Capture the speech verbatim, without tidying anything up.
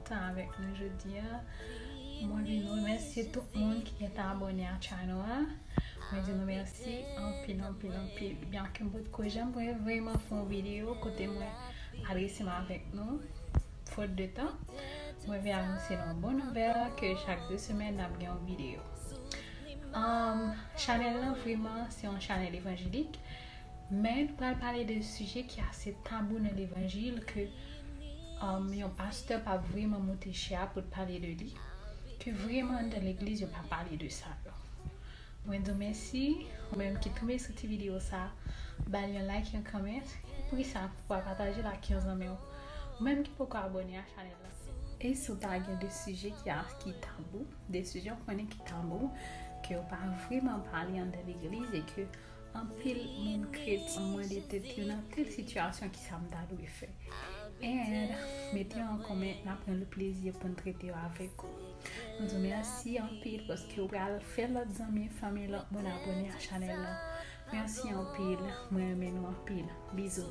Tan avèk nou jodi a. Mwen vin remèsye tout moun ki gentan abòne a channel a. Mwen di nou mèsi anpil, anpil, anpil. Byenke m potko janm vre-, vrèman fè yon videyo kote mwen adrese m avèk nou, fot de tan, mwen vin anonse nou yon bon nouvèl ke chak de semèn n ap gen yon videyo. Um, chanèl lan vrèman se yon chanèl evanjelik, men nou pral pale de sijè ki ase tabou nan levanjil ke um, yon pastè p ap vrèman moute chè a pou l pale de li, ke vrèman anndan legliz yo pa pale de sa yo. Mwen di w mèsi, ou menm ki tonbe sou ti videyo sa, ba l yon like, yon comment, epi sa, pou w pataje l ak yon zanmi w. Ou menm ki poko abòne a chanèl la. E si w ta gen de sijè ki, a, ki tabou, de sijè w konnen ki tabou, ke yo pa vrèman pale anndan legliz e ke anpil moun kretyen mande tèt yo nan tèl sitiyasyon ki sa m ta dwe fè. And mete yo an comment, n ap pran le plezi pou n trete yo avèk ou. Nou di w mèsi anpil paske w pral fè lòt zanmi, fanmi, lòt moun abòne a chanèl la. Mèsi anpil, mwen renmen nou anpil. Bizou.